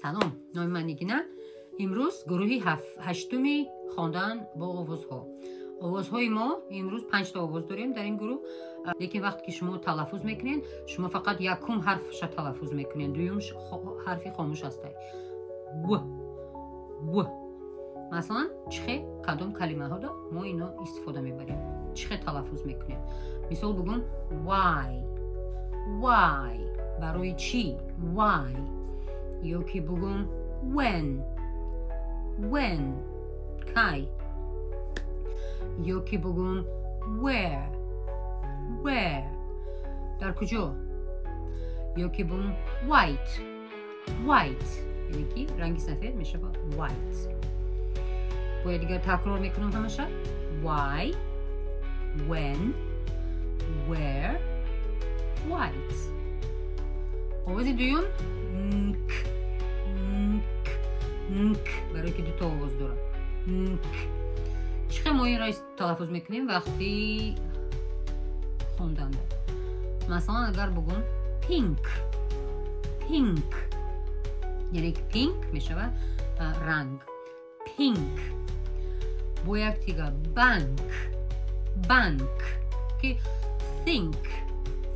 Салом, номи ман Нигина. Имрӯз гурӯҳи ҳаштуми хондан бо овозҳо. Овозҳои мо имрӯз панҷта овоз дорем дар ин гурӯҳ, лекин вақте ки шумо талаффуз мекунед, шумо фақат якум ҳарфша талаффуз мекунед, дуюм ҳарфи хомӯш ҳастай. В, в. Масалан, чихе кадом калимаҳода мо ино истифода мебарем, чихе талаффуз мекунем. Мисол бугум: why, why, барои чӣ, why. Ё ки бугум when, when, кай. Ё ки бугум where, where, дар куҷо. Ё ки бугум white, white, яъне ки ранги сафед мешавад white. Бояд дигар такрор мекунам ҳамаша: why, when, where, white. Овози дуюм нк, нк, нк, барое ки дута овоз дорад. Нк. Чӣ хел мо инро талаффуз мекунем вақти хонданда? Масалан, агар бугум pink, pink, яъне ки pink мешавад ранг, pink. Бо як дига bank, bank, ки think,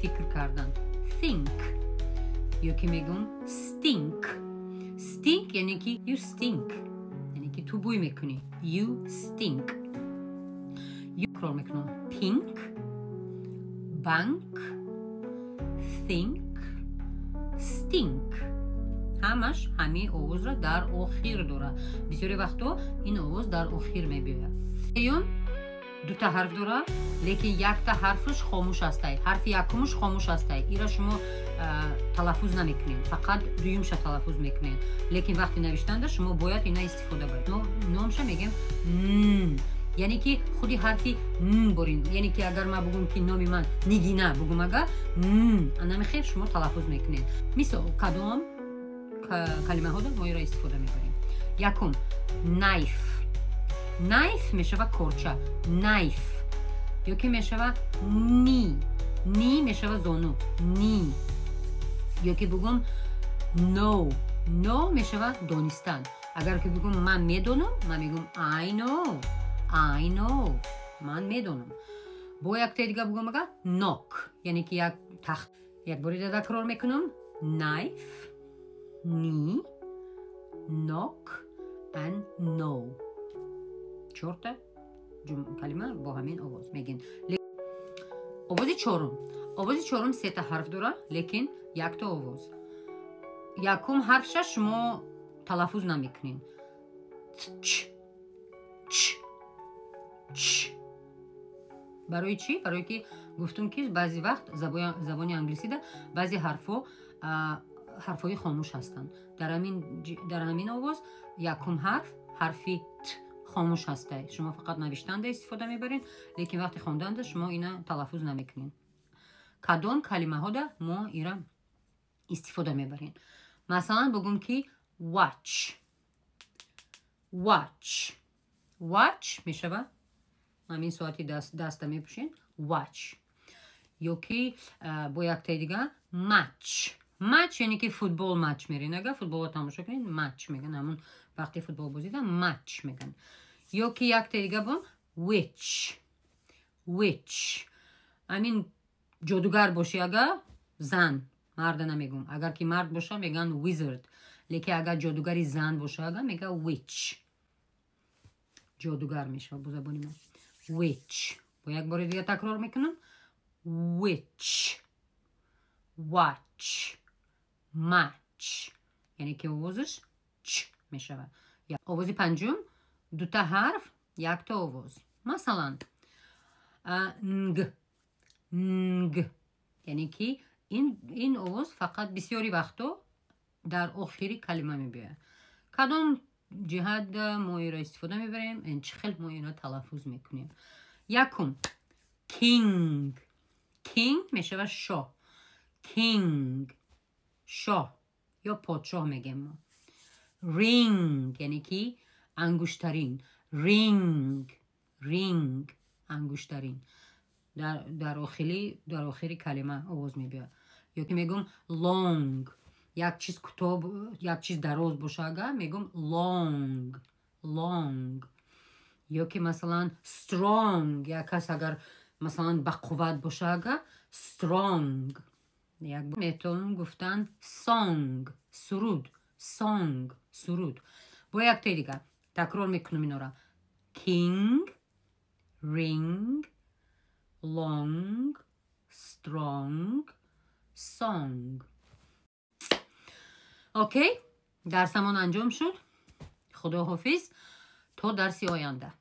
фикр кардан, think. Ё ки мегӯм stink, stink, яъне ки you stink, яъне ки ту бӯй мекунӣ, you stink. Такрор мекунам: pink, bank, think, stink. Ҳамаш ҳамин овозро дар охир дорад. Бисёри вақтҳо ин овоз дар охир мебиёяд. Сеюм дута ҳарф дорад, лекин якта ҳарфаш хомӯш ҳастай, ҳарфи якумаш хомӯш ҳастай. Ира шумо талаффуз намекунед, фақат дуюмша талаффуз мекунед, лекин вақти навиштанда шумо бояд ина истифода баред. Номша мегем н, яъне ки худи ҳарфи н борин. Яъне ки агар ман бугум, ки номи ман Нигина бугум, агар н анамихел шумо талаффуз мекунед. Мисол, кадом калимаҳода мо иро истифода мебарем? Якум: knife. Knife мешава корча, knife. Ё ки мешава knee, knee мешава зону, knee. Ё ки бугум know, know мешава донистан. Агар ки бугум ман медонам, ман мегум I know, I know, ман медонам. Бо яктаи дига бугум ага knock, яъне ки як тахт. Як бори дига такрор мекунам: knife, knee, knock and know. Чорта калима бо ҳамин овоз мегин. Овози чорум. Овози чорум сета ҳарф дора, лекин якта овоз. Якум ҳарфша шумо талаффуз намекунед: ч, ч, ч. Барои чӣ? Барое ки гуфтум, ки баъзе вақт забони англисида баъзе ҳарфҳо ҳарфҳои хомӯш ҳастанд. Дар ҳамин овоз якум ҳарф, ҳарфи т, хомӯш ҳастай. Шумо фақат навиштанда истифода мебаред, лекин вақти хонданда шумо ина талаффуз намекунед. Кадом калимаҳода мо ира истифода мебарем? Масалан, бугум ки watch, watch. Watch мешава ҳамин соати даста мепӯшен, watch. Ё ки бо яктаи дига match. Матч яъне ки футбол матч мерен. Агар футболро тамошо кунед, матч меган, ҳамун вақти футбол бозида матч меган. Ё ки яктаи дига бо witch, witch. Ҳамин ҷодугар бошӣ, агар зан, марда намегум, агар ки мард боша, меган wizard, лекин агар ҷодугари зан боша, ага мега witch, ҷодугар мешавад бо забони мо witch. Бо як бори дига такрор мекунам: witch, watch, match, яъне ки овозаш ч мешавад. Овози панҷум дута ҳарф, якта овоз. Масалан, нг, нг, яъне ки ин овоз фақат бисёри вақтҳо дар охири калима мебиёяд. Кадом ҷиҳат мо инро истифода мебарем, чӣ хел мо инро талаффуз мекунем? Якум: king. King мешавад шоҳ, king, шоҳ ё подшоҳ мегем мо. Ring, яъне ки ангуштарин, ring, ring, ангуштарин, дар охири калима овоз мебиёяд. Ё ки мегӯм long. Як чиз кӯтоҳ, як чиз дароз боша ага, мегӯм long, long. Ё ки, масалан, strong. Як кас агар, масалан, бақувват боша ага, strong. Як метавонам гуфтан song, суруд, song, суруд. Бо яктои дига такрор мекунам инора: king, ring, long, strong, song. Окей, дарсамон анҷом шуд. Худо ҳофиз, то дарси оянда.